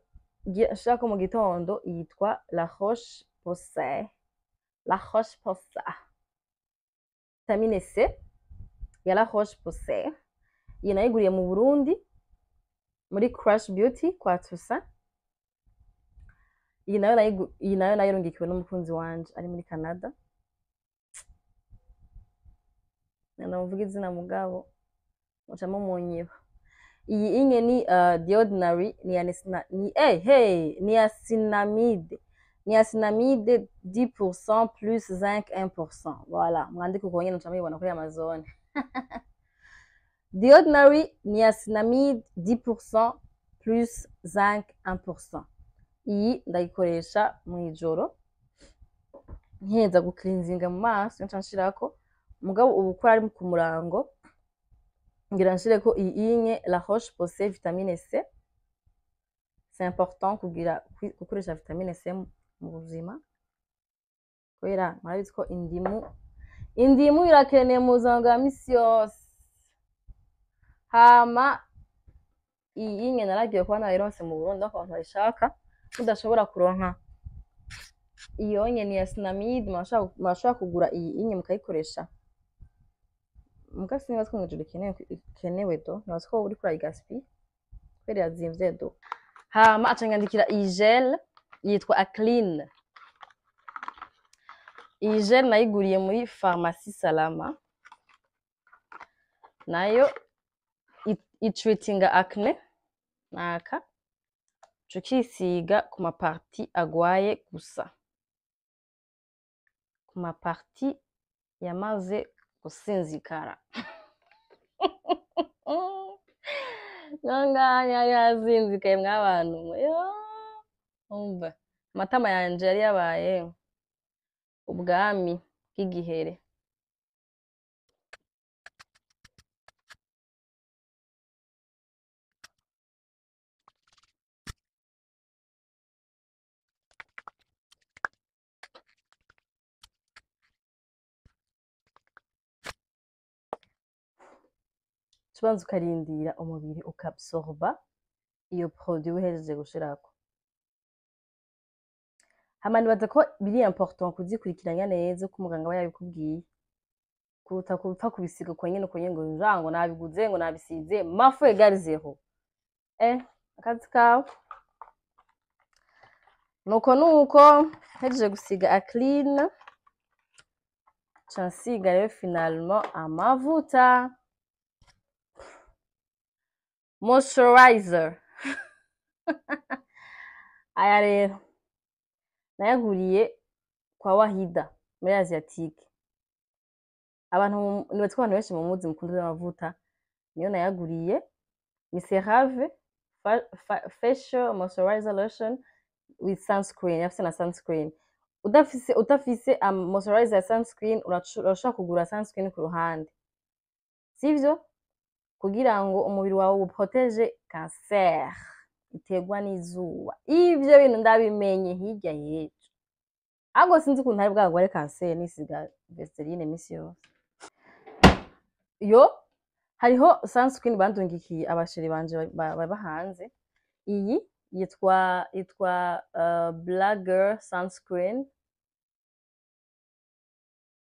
nshirako mu gitondo yitwa La Roche Posay. La Roche Posay. Vitamine C ya La Roche Posay. Iyi nayiguriye mu Burundi muri Crush Beauty kwa Toussaint. Iyi nayo nayirungikiwe n'umukunzi wanje ari muri Canada. Ndamuvuga izina mugabo muca mumunyiba. Iyi inye ni The Ordinary, ni ya ni hey, niacinamide. Niacinamide 10% plus zinc 1%. Voilà, mwandike uko nyene muca muyibona kuri Amazon. The Ordinary niacinamide 10% plus zinc 1%. Iyi ndayikoresha mw'ijoro nkeza gucleansinga mu maso, nca nshirako. Mugabo ubu ko ari ku murango, ngira nshireko iyi inye La Roche Posay vitamine C. C'est important kugira gukoresha vitamine C mu buzima, kubera murabizi ko indimu irakenewe mu buzima bwa misi yose. Hama iyi inye naragiye kuba nayironse mu Burundi, aho abantu bayishaka mudashobora kuronka iyo nye niacinamide, murashobora kugura iyi inye mukayikoresha. Muga sinibaza ko mw'ijoro ikenewe do, nibaza ko uriko urayigaspilla kubera irazimvye do. Hama aca nyandikira iyi gel yitwa Acline. Iyi gel nayiguriye muri Pharmacie Salama, nayo itreatinga acne. Naka uca ukisiga ku ma parties agwaye gusa, ku ma parties yamaze gusinzikara. Ngaha yari yasinzikaye mwabantu mwe, umva amatama yanje yari yabaye ubwami bw'igihere. Ubanza ukarindira umubiri ukabsorba iyo produit uhejeje gushirako. Hama nibaza ko biri important kuzikurikiranya neza uko umuganga aba yabikubwiye, kuruta kupfa kubisiga uko nyene uko nyene ngo nja ngo nabiguze ngo nabisize mafu égale zéro. Akazi kawe. Nuko nuko mpejeje gusiga Acline, nca nsiga rero finalement amavuta moisturizer. Aya rero nayaguriye kwa Wahida muri Asiatique. Abantu nibaza ko abantu benshi mumuzi mukunda amavuta, niyo nayaguriye. Ni CeraVe facial moisturizer lotion with sunscreen. Yafise na sunscreen. Udafise moisturizer ya sunscreen, urashobora kugura sunscreen ku ruhande, sivyo? Kugira ngo umubiri wawe uprotege cancer iterwa n'izuba. Ivyo bintu ndabimenye hirya y'ejo, ahubwo sinzi ukuntu ntari bwagware cancer nisiga Vaseline misi yose. Yo hariho sunscreen bandungikiye abasheri banje baba hanze. Iyi yitwa Black Girl Sunscreen.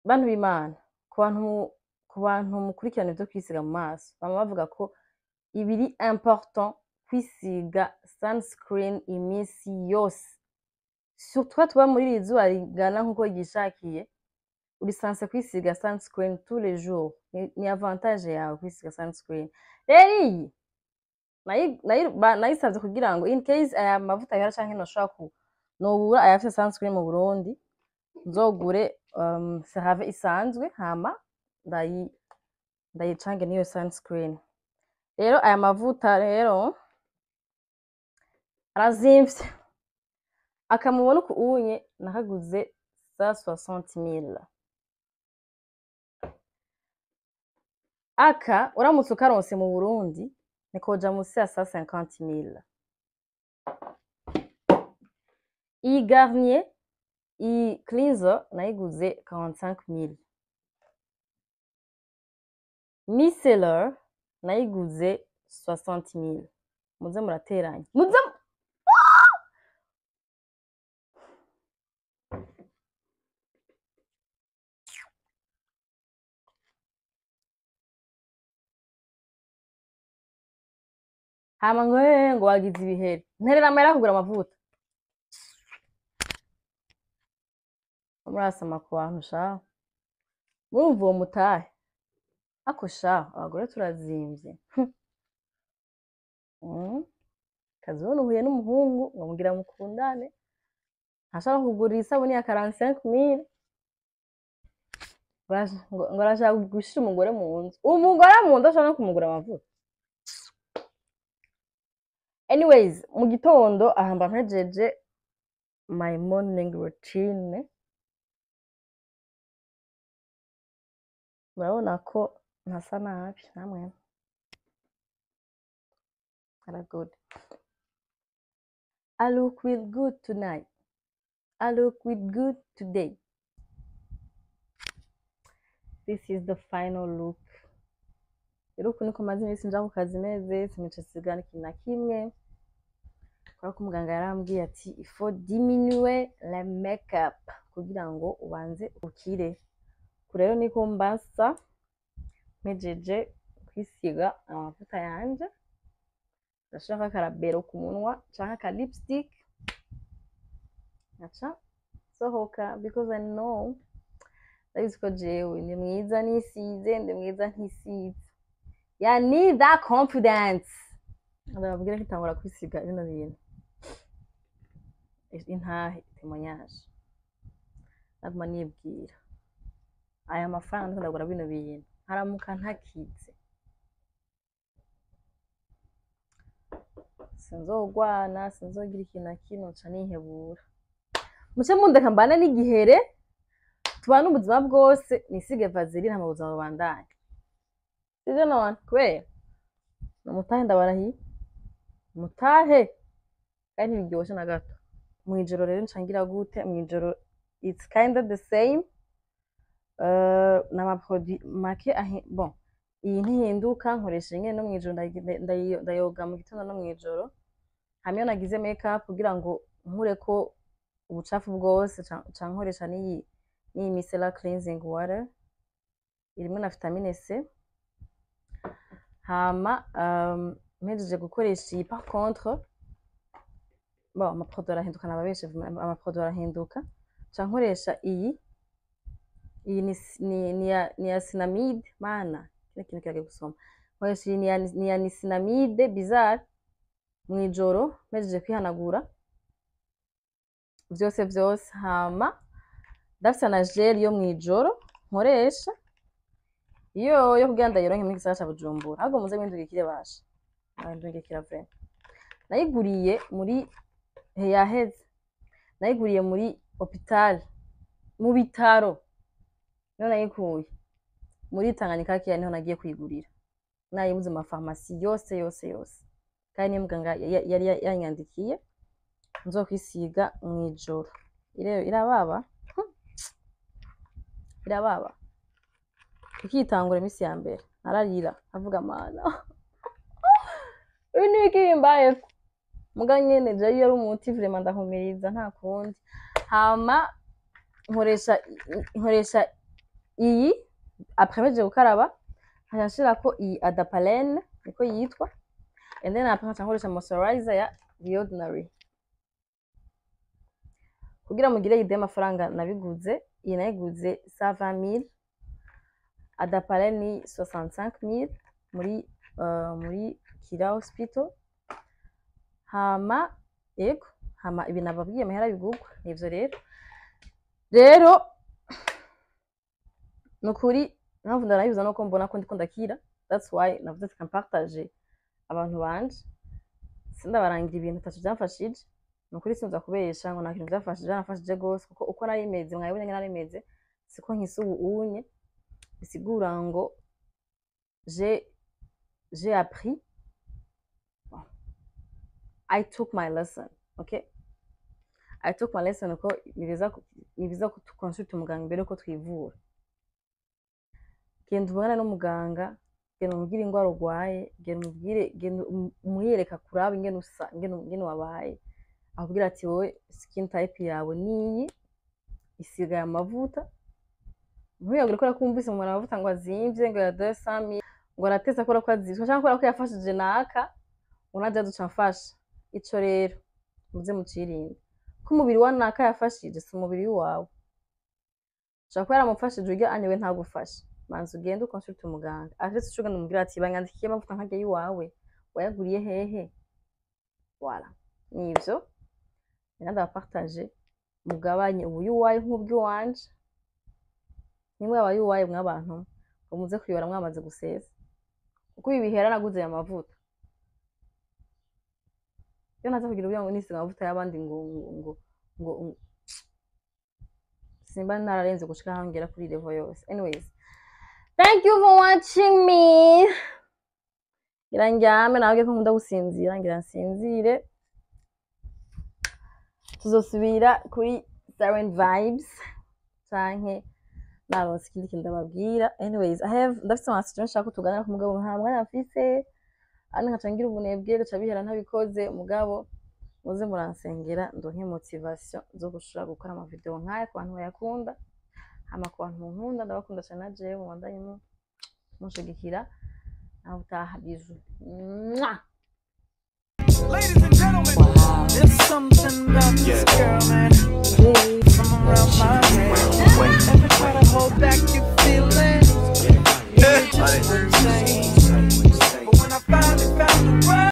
Bantu b'Imana, ku bantu mukurikirana ivyo kwisiga mu maso, bama bavuga ko ibiri important kwisiga sunscreen iminsi yose, surtout tuba muri iri zuba rigana nkuko ryishakiye. Uri censé kwisiga sunscreen tous les jours. Ni avantage yawe kwisiga sunscreen. Rero iyi Nayisavye kugira ngo in case aya mavuta yera canke noshobora ku nobura ayafise sunscreen mu Burundi, nzogure CeraVe isanzwe, hama ndayicange n'iyo sunscreen. Rero aya mavuta rero arazimvye. Akamubona uku unye nakaguze 160 000. Aka uramutse ukaronse mu Burundi nikoja musi ya 150 000. Iyi Garnier, iyi cleanser nayiguze 45 000. Micellar nayiguze 60 000. Muze murateranya, muze. Hama ngo ngo wagize ibihere, nterera amahera kugura amavuta. Murasama ku bantu sha, murumva uwo mutahe ako sha, abagore turazimvye. Kazibona uhuye n'umuhungu ngo mugira mukundane, ntashobora kugurira isabuni ya 45 000, ngo arashaka gushira umugore mu nzu. Umugore mu nzu ashobora no kumugura amavuta. Anyways, mu gitondo aha mba mpejeje my morning routine. Murabona ko ntasa nabi namwe. Ara good. I look real good tonight. I look real good today. This is the final look. Rero uku niko maze iminsi nja ku kazi meze, sinica n'ikintu na kimwe. Kubera ko umuganga yarambwiye ati il faut diminuer le make-up kugira ngo ubanze ukire. Uku rero niko mbasa mpejeje kwisiga amavuta yanje. Ndashirako akarabero ku munwa canke aka lipstick, nkaca nsohoka, because I know, ndabizi ko jewe ndi mwiza nisize, ndi mwiza ntisize. Ya need that confidence. Ndababwira nkitangura kwisiga bino bintu, intahe témoignage, naguma nibwira aya mafaranga ndiko ndagura bino bintu, nkaramuka ntakize sinzogwana, sinzogira ikintu na kimwe, nca nihebura. Muce mundeka mbane n'igihere, tubane ubuzima bwose, nisige vaseline, hama ubuzima bubandanye. Sivyo none? Kubera numutahe, ndabarahiye mutahe, kandi ntibiryoshe na gato. Mw'ijoro rero nca ngira gute? Mw'ijoro it's kinda the same, n'amaproduit make bon, iyi ntihinduka, nkoresha nyene no mw'ijoro, ndayoga mu gitondo no mw'ijoro. Hamwe iyo nagize make up, kugira ngo nkureko ubucafu bwose, ca nkoresha n'iyi micellar cleansing water irimwo na vitamine C. Hama mpejeje gukoresha iyi, par contre, bon, amaproduit arahinduka, nababeshe, amaproduit arahinduka. Ca nkoresha iyi ni ya niacinamide. Mana, kino kintu kiragiye gusoma. Nkoresha iyi ni ya niacinamide bizarre mw'ijoro, mpejeje kwihanagura vyose vyose. Hama ndafise na gel yo mw'ijoro nkoresha, iyo yo kugira ndayironke muri gisagara ca Bujumbura. Ahubwo muze mwindungikire, basha mwindungikira vraiment. Nayiguriye muri yaheze, nayiguriye muri hôpital, mu bitaro niho nayikuye, muri Tanganyika Care niho nagiye kuyigurira. Nayibuze mu mafarumasi yose yose yose, kandi niyo muganga yari yanyandikiye nzokwisiga mw'ijoro. Irababa, irababa. Ukitangura iminsi ya mbere nararira, avuga mana, ibi ni ibiki bimbayeko? Muga nyene jewe iyo ari umuti vraiment ndahumiriza, nta kundi. Hama nkoresha iyi après mpejeje gukaraba, nkaca nshirako iyi adapalene niko yitwa, and then après nkaca nkoresha moisturizer ya The Ordinary. Kugira mugire idée y'amafaranga nabiguze, iyi nayiguze 120 000, adapalene ni 65 000 muri Kira Hospital. Hama yego, hama ibi nababwiye amahera bigurwa, nivyo. Rero nukuri impamvu ndanabivuza nuko mbona ko ndiko ndakira. That's why navuze ati kampartage abantu banje, sindabarangira ibintu ataco vyamfashije. Nukuri sinza kubesha ngo nta kintu vyamfashije, vyaramfashije gose, kuko uko nari meze, mwabibonye ngene nari meze, siko nkisa ubu unye. Bisigura ngo j'ai appris. Bon. I took my lesson, okay? I took my lesson ko ni byiza ko tuconsulte umuganga mbere yuko twivura. Genda ubonane n'umuganga, genda umubwire ingwara urwaye, genda umubwire, genda umwiyereka kuraba ingene usa, ingene wabaye, akubwira ati: "Wowe skin type yawe niyi, isigaye amavuta." Ntuyagure kubera ko wumvise umuntu amavuta ngo azimvye, ngo ya 200,000, ngo aratesa kubera ko azimvye, canke kubera ko yafashije naka, ngo naje azoca amfasha. Ico rero muze mucirinde, ko umubiri wa naka yafashije si umubiri wawe. Ushobora kuba yaramufashije urya anyewe ntagufashe. Manza ugende uconsulte umuganga, aretse uca ugenda umubwira ati: "Banyandikiye amavuta nkarya y'iwawe, wayaguriye hehe?" Voilà, nivyo rero ndabapartage. Mugabanye ubuyuwayi nk'ubw'iwanje. Nimwe abayuwayi mw'abantu ngo muze kuyora mwamaze gusesa, kuko ibi bihera naguze aya mavuta. Iyo naza kugira uburyo ngo nisiga amavuta y'abandi ngo simba nararenze gushika aho ngera kuri level yose. Anyways, thank you for watching me. Ngira ndyame, nawe ko nkunda gusinzira, ngira nsinzire. Tuzosubira kuri Siren Vibes canke naronse ikindi kintu ndababwira. Anyways, I have, ndafise amasituation nshaka ko tuganira ku mugabo, nta mwanya mfise andi, nkaca ngira ubunebwe, gaca bihera ntabikoze. Mugabo muze muransengera ndonke motivation zo gushobora gukora amavideo nk'aya ku bantu bayakunda. Hama ku bantu munkunda, ndabakunda cane na jewe, mubandanye munshigikira. Naho utaha, bisous. Mwah! Ladies and gentlemen, Wow. there's something about this girl, man.